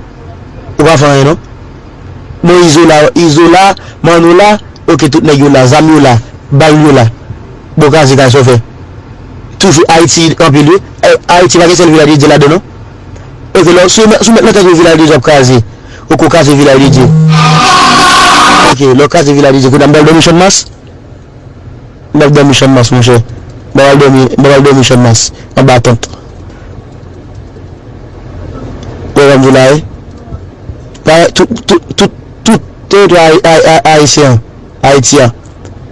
Ou pa fè anyen, non? Bon, Izola, Izola, Manola, oke, tout nèg yo la, zam yo la, bal yo la. Bon, kraze kay, sa w fè? Toujou Ayiti anpil, wi. Eh, Ayiti pa gen sèl Vilaj de Dye ladan, non? Oke, lè, si w mèt, si w mèt nan tèt ou Vilaj de Dye ap kraze, ou ko kraze Vilaj de Dye. Oke, lè w kraze Vilaj de Dye, kounye a m pral dòmi Channmas? M ap dòmi Channmas, monchè. M pral dòmi, m pral dòmi Channmas, anba tant. Wè, sa m di la, wi. Pa, tout, tout, tout, tout teritwa ayi-, ayi-, ayi-, ayisyen an. Ayiti a.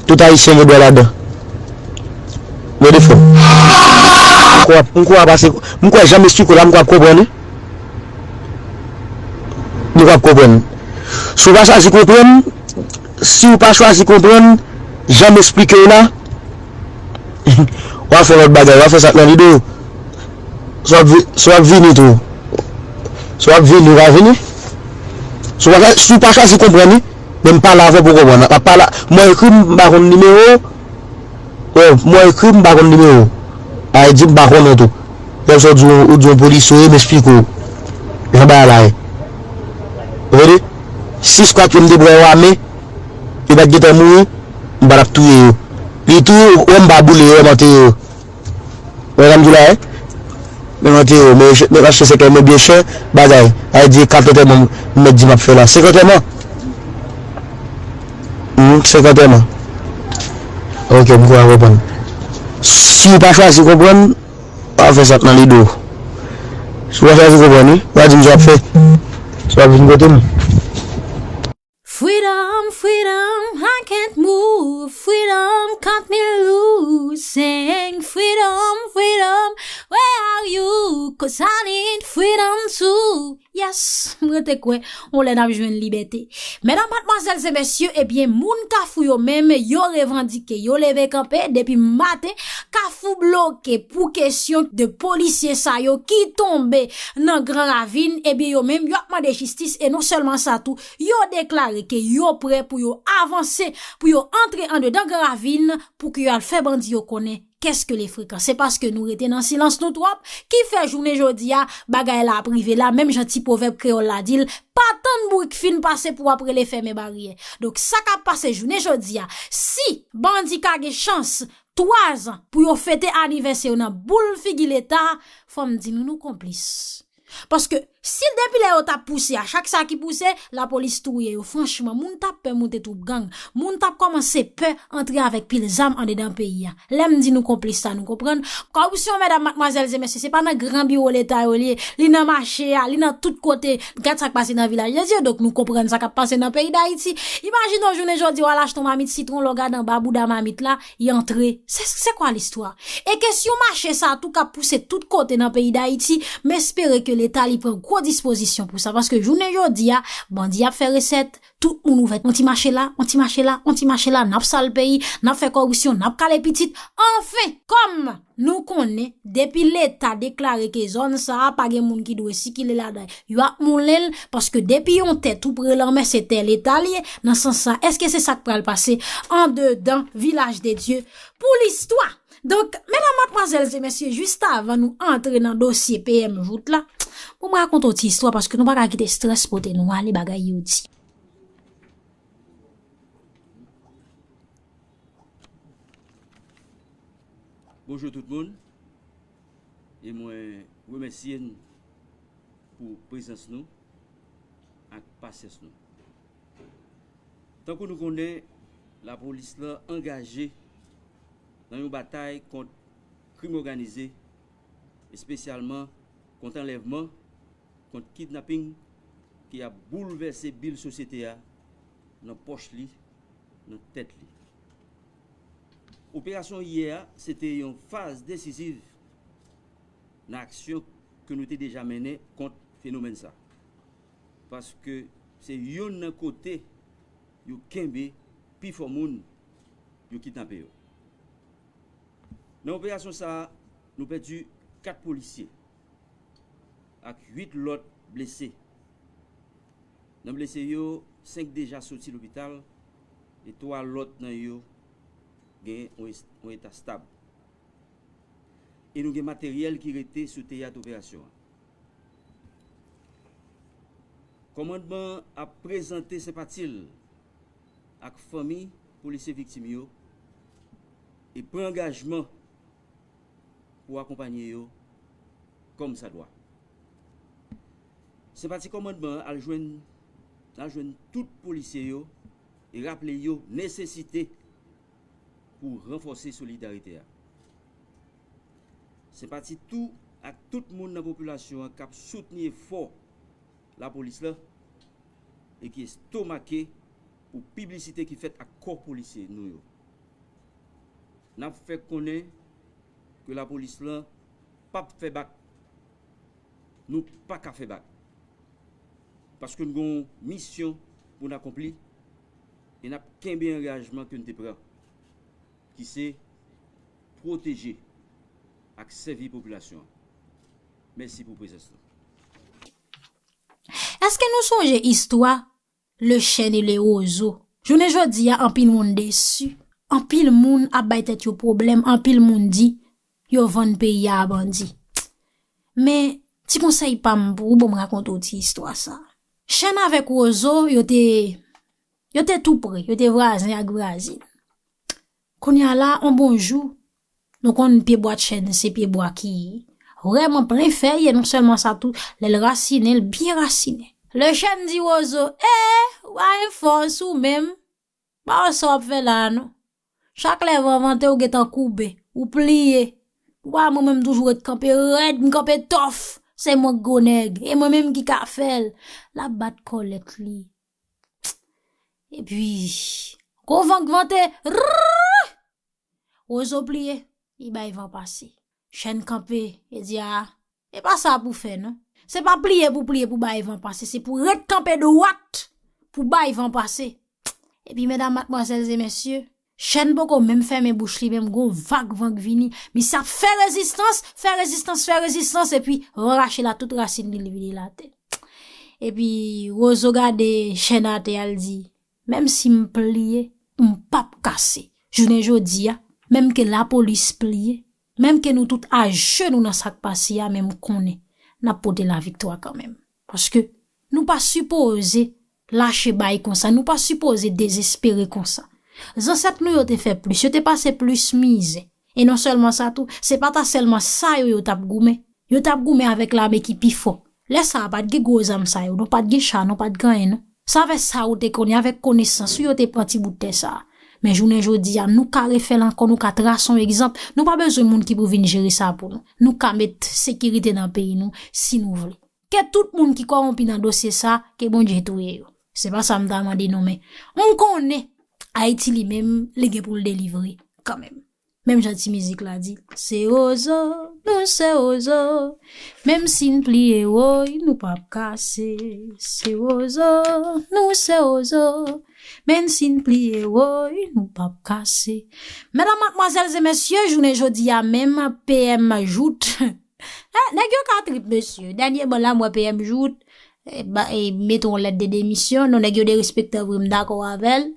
Tout ayisyen gen dwa ladan. Gade frè m. M kwè, m kwè w ap pase, m kwè jan m esplike w la, m kwè w ap konprann, wi. M kwè w ap konprann. Si w pa chwazi konprann, si w pa chwazi konprann, jan m esplike w la, w a fè lòt bagay, w a fè sa k nan lide w. Si w ap vi-, si w ap vini tou. Si w ap vini, w ka vini. Si w pa, si w pa chwazi konprann, wi, men m pale avè w pou w konprann. M ap pale, mwen ekri, m pa konn nimewo w. Wè, mwen ekri, m pa konn nimewo w. A, e di m pa konnen tou. Lè sa w di w, ou di yon polisye, m esplike w. Jan bagay la ye. Ou tande? Si skwat yo m te pran yo ame, yo pa t gentan mouri, m pa t ap touye yo. Li tou, wè m pa boule yo, wè m antere yo. Wè sa m di la, wi. Men m antere yo, men, men paske sèkèy mwen byen chè, bagay. Sa vle di kat antèman m mèt di m ap fè la. Senk antèman. Hmm, senk antèman. Oke, m kwè w konprann. Si w pa chwazi konprann, w a fè sa k nan lide w. Si w pa chwazi konprann, wi, w a di m sa w ap fè. Si w ap vin kote m. Freedom, freedom, I can't move. Freedom, cut me loose. Saying, freedom, freedom, where are you? Cause I need freedom too. Yes, m rete kwè, yon lè n ap jwenn libète. Medam, madmwazèl e mesye, ebyen, moun Kafou yo menm, yo revandike, yo leve kanpe depi maten, Kafou bloke pou kesyon de polisye sa yo ki tonbe nan Gran Ravin, ebyen, yo menm, yo ap mande jistis, e non sèlman sa tou, yo deklare ke yo prè pou yo avanse, pou yo antre andedan Gran Ravin, pou ke yo al fè bandi yo konnen qu'est-ce que les fréquents. Se paske nou rete nan silans nou twòp, ki fè jounen jodi a, bagay la ap rive la, menm jan ti Pwovèb kreyòl la di l, pa tann bourik fin pase pou w ap rele fèmen baryè. Donk, sa k ap pase jounen jodi a, si bandi ka gen chans twa zan pou yo fete anivèsè yo nan boul figi Leta, fò m di nou, nou konplis. Paske si depi lè yo t ap pouse a, chak sa ki pouse, lapolis touye yo, franchman, moun t ap pè moute twoup gang, moun t ap kòmanse pè antre avèk pil zam andedan peyi a. Lè m di nou konplis la, nou konprann. Kòripsyon, medam, madmwazèl e mesye, se pa nan gran biwo Leta yo li ye, li nan mache a, li nan tout kote. Gad sa k pase nan Vilaj de Dye, donk nou konprann sa k ap pase nan peyi Dayiti. Imajine w jounen jodi a, w al achte yon mamit sitwon, lè w gade anba bouda mamit la, y antre. Se, se kwa listwa? E kesyon mache sa a tou k ap pouse tout kote nan peyi Dayiti, m espere ke Leta li pran gwo dispozisyon pou sa, paske jounen jodi a, bandi ap fè resèt, tout moun ouvè yon ti mache la, yon ti mache la, yon ti mache la, n ap sal peyi, n ap fè kòripsyon, n ap kale pitit. Anfen, kòm nou konnen, depi Leta deklare ke zòn sa a pa gen moun ki dwe sikile ladan l, yo ap moulen l, paske depi yon tè tou pre lanmè, se tè Leta li ye. Nan sans sa, èske se sa k pral pase andedan Vilaj de Dye pou listwa? Donk, medam, madmwazèl e mesye, jis avan nou antre nan dosye P M Jout la, pou m rakonte yon ti istwa, paske nou pa ka kite estrès pote nou ale, bagay yo di. Bonjou tout moun. E mwen remèsye n pou prezans nou ak pasyans nou. Tankou nou konnen, lapolis la angaje nan yon batay kont krim òganize, espesyalman kont anlèvman, kont kidnaping ki ap boulvèse bil sosyete a nan pòch li, nan tèt li. Operasyon yè a, se te yon faz desiziv nan aksyon ke nou te deja mennen kont fenomèn sa. Paske se youn nan kote yo kenbe pifò moun yo kidnape yo. Nan operasyon sa a, nou pèdi kat polisye ak uit lòt blese. Nan blese yo, senk deja soti lopital e twa lòt nan yo gen yon es-, yon eta stab. E nou gen materyèl ki rete sou teyat operasyon an. Kòmandman an ap prezante senpati l ak fanmi polisye viktim yo e pran angajman pou akonpanye yo kòmsadwa. Senpati kòmandman an al jwenn, al jwenn tout polisye yo e raple yo nesesite pou ranfòse solidarite a. Senpati tou ak tout moun nan popilasyon an k ap soutni efò lapolis la e ki estomake pou piblisite ki fèt ak kò polisye nou yo. N ap fè konnen ke lapolis lan p ap fè bak. Nou pa ka fè bak. Paske n gen yon misyon pou n akonpli e n ap kenbe angajman ke n te pran, ki se pwoteje ak sèvi popilasyon an. Mèsi pou prezans nou. Èske nou sonje istwa Lechèn e Lewozo? Jounen jodi a, anpil moun desi. Anpil moun ap bay tèt yo pwoblèm. Anpil moun di yo vann peyi a a bandi. Men, ti konsèy pa m pou ou, bon, m rakonte w ti istwa sa. Chèn avèk Wozo, yo te, yo te tou pre, yo te vwazen ak vwazin. Kounye a la, on bon jou, nou konn pye bwa chèn, se pye bwa ki vrèman plen fèy, e non sèlman sa tou, lè l rasinen, l byen rasinen. Lechèn di Wozo, e, ou pa gen fòs ou menm, pa wè sa w ap fè la a non. Chak lè van vante, ou gentan koube, ou pliye. Ou pa wè mwen menm toujou ret kanpe rèd, m kanpe tòf. Se mwen k gwo nèg, e mwen menm ki ka fè l. L ap bat kòlèt li. Epi, gwo van k vante, rrrr! Wozo pliye, li bay van pase. Chèn kanpe, e di a, e pa sa pou fè non. Se pa pliye pou pliye pou bay van pase, se pou ret kanpe dwat pou bay van pase. Epi medam, madmwazèl e mesye, chèn poko menm fèmen bouch li, menm gon vag van k vini. Misye ap fè rezistans, fè rezistans, fè rezistans, epi van rache l a tout rasin li, li vide l atè. Epi Wozo gade chèn atè a, l di, menm si m pliye, m p ap kase. Jounen jodi a, menm ke lapolis pliye, menm ke nou tout ajenou nan sa k pase a, men m konnen n ap pote laviktwa kanmenm. Paske nou pa sipoze lache bay konsa, nou pa sipoze dezespere konsa. Zansèt nou yo te fè plis, yo te pase plis mizè. E non sèlman sa tou, se pa ta sèlman sa yo yo t ap goumen. Yo t ap goumen avèk lame ki pi fò. Lè sa a, pa t gen gwo zam sa yo, non, pa t gen cha, non, pa t gen anyen, non. Se avèk sa ou te konnen, avèk konesans ou yo te pran ti bout tè sa a. Men jounen jodi a, nou ka refè l ankò, nou ka trase yon egzanp. Nou pa bezwen moun ki pou vin jere sa pou nou. Nou ka met sekirite nan peyi nou, si nou vle. Ke tout moun ki kòwonpi nan dosye sa, ke Bondye touye yo. Se pa sa m ta mande non, men m konnen Ayiti li menm, li gen pou l delivre kanmenm. Menm jan ti mizik la di, se wozo, nou se wozo. Menm si n pliye woy, nou p ap kase. Se wozo, nou se wozo. Menm si n pliye woy, nou p ap kase. Medam, madmwazèl e mesye, jounen jodi a menm, P M Jouthe. Eh, nèg yo ka trip, mesye. Dènyèman la, m wè P M Jouthe, eh, ba, eh, mete yon lèt de demisyon. Non, nèg yo derespektan vre, m dakò avè l.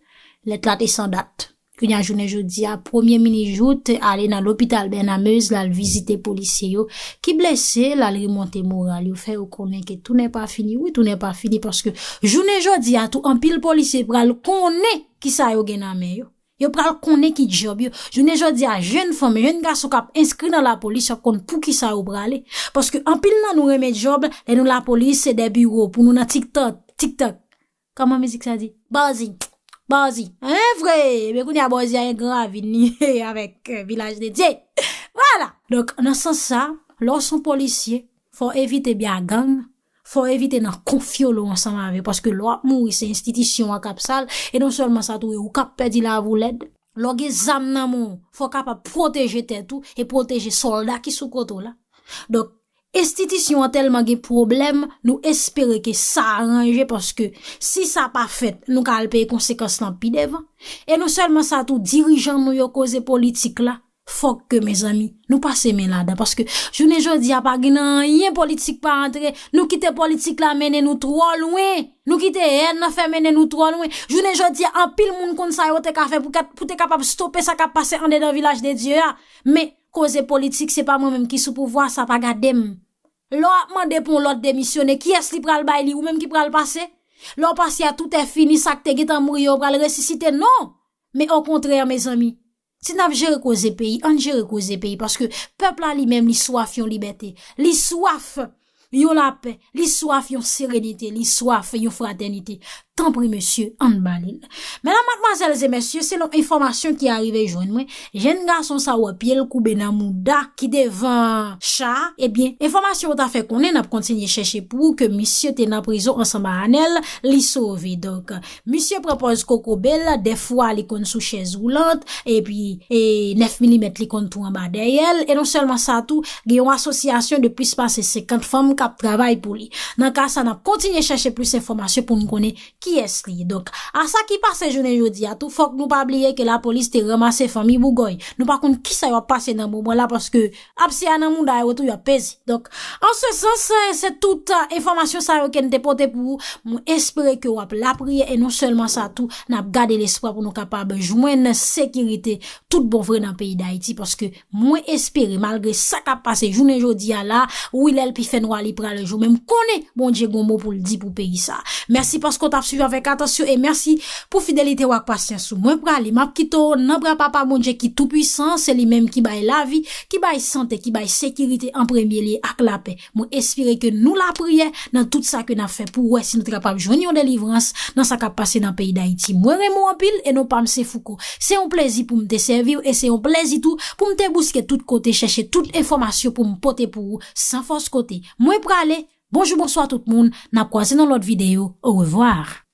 Lèt la te san dat. Kounye a jounen jodi a, Premye Minis Jouthe ale nan lopital Bènameuz, l al vizite polisye yo ki blese, l al remonte moral yo, fè yo konnen ke tout n'est pas fini. Wi, tout n'est pas fini, paske jounen jodi a tou, anpil polisye pral konnen kisa yo gen nan men yo. Yo pral konnen ki djòb yo. Jounen jodi a, jèn fanm, jèn gason k ap enskri nan lapolis, y ap konn poukisa yo prale. Paske anpil nan nou renmen djòb, lè nou lapolis, se dè biwo pou nou nan TikTok, TikTok. Kòman mizik sa di? Bòzi. Bòzi. Hein, vre? Men kounye a Bòzi a gen Gran Ravin li avèk, euh, Vilaj de Dye. Vwala. Donk, nan sans sa, lè w se yon polisye, fò w evite byen a gang, fò w evite nan konfyolo ansanm avè yo, paske lè w ap mouri, se enstitisyon an k ap sa l, e non sèlman sa tou, e ou k ap pèdi lavi w lèd. Lè w gen zam nan men w, fò w kapab pwoteje tèt ou e pwoteje sòlda ki sou kote w la. Donk, enstitisyon an tèlman gen pwoblèm, nou espere ke sa ranje, paske si sa pa fèt, nou ka al peye konsekans lan pi devan. E non sèlman sa tou, dirijan nou yo koze politik la, fòk ke, mezanmi, nou pase men ladan, paske jounen jodi a pa gen nan anyen politik pa antre, nou kite politik la mennen nou twò lwen, nou kite èn nan fè mennen nou twò lwen. Jounen jodi a, anpil moun konn sa yo te ka fè pou kat-, pou te kapab stope sa k ap pase andedan Vilaj de Dye a. Men, koze politik, se pa mwen menm ki sou pouvwa, sa pa gade m. Lè w ap mande pou yon lòt demisyone, kiyès li pral bay li, ou menm ki pral pase? Lè w pase a, tout è fini, sa k te gentan mouri yo pral resisite? Non! Men okontrè, mezanmi, si n ap jere koze peyi, ann jere koze peyi, paske pèp la li menm, li swaf yon libète, li swaf yon lapè, li swaf yon serenite, li swaf yon fratènite. Tanpri, mesye, ann ba li l. Medam, madmwazèl e mesye, selon enfòmasyon ki arive jwenn mwen, jèn gason sa w wè pye l koube nan mouda ki devan cha a, ebyen, enfòmasyon yo ta fè konnen, n ap kontinye chèche pou ou, ke misye te nan prizon ansanm a Anèl, li sove. Donk, misye pran pòz kokobe l, dèfwa li konn sou chèz woulant, epi, e, nèf milimèt li konn tou anba dèyè l, e non sèlman sa tou, gen yon asosyasyon de plis pase senkant fanm k ap travay pou li. Nan ka sa, n ap kontinye chèche plis enfòmasyon pou n konnen kiyès li ye. Donk, a sa ki pase jounen jodi a tou, fòk nou pa bliye ke lapolis te ranmase fanmi Bougòy. Nou pa konn kisa yo ap pase nan moman la, paske ap se a nan mouda yo tou y ap peze. Donk, an se sans, se tout, euh, enfòmasyon sa yo ke n te pote pou ou. Mwen espere ke w ap lapriyè e non sèlman sa tou, n ap gade lespwa pou nou kapab jwenn sekirite tout bon vre nan peyi Dayiti, paske mwen espere, malgre sa k ap pase jounen jodi a la, wi, lè l pi fè nwa, li pral jou, men m konnen Bondye gon mo pou l di pou peyi sa. Mèsi paske w t ap swiv avèk atansyon e mèsi pou fidelite w ak pasyans ou. Mwen prale, m ap kite w nan bra Papa Bondye ki toupwisan, se li menm ki bay lavi, ki bay sante, ki bay sekirite an premye lye ak lapè. Mwen espere ke nou lapriyè nan tout sa ke n ap fè pou wè si nou t kapab jwenn yon delivrans nan sa k ap pase nan peyi Dayiti. Mwen renmen w anpil e non pa m se Fouco. Se yon plezi pou m te sèvi w e se yon plezi tou pou m te bouske tout kote chèche tout enfòmasyon pou m pote pou ou san fòs kote. Mwen prale, bonjou, bonswa tout moun, n ap kwaze nan lòt videyo, orevwa.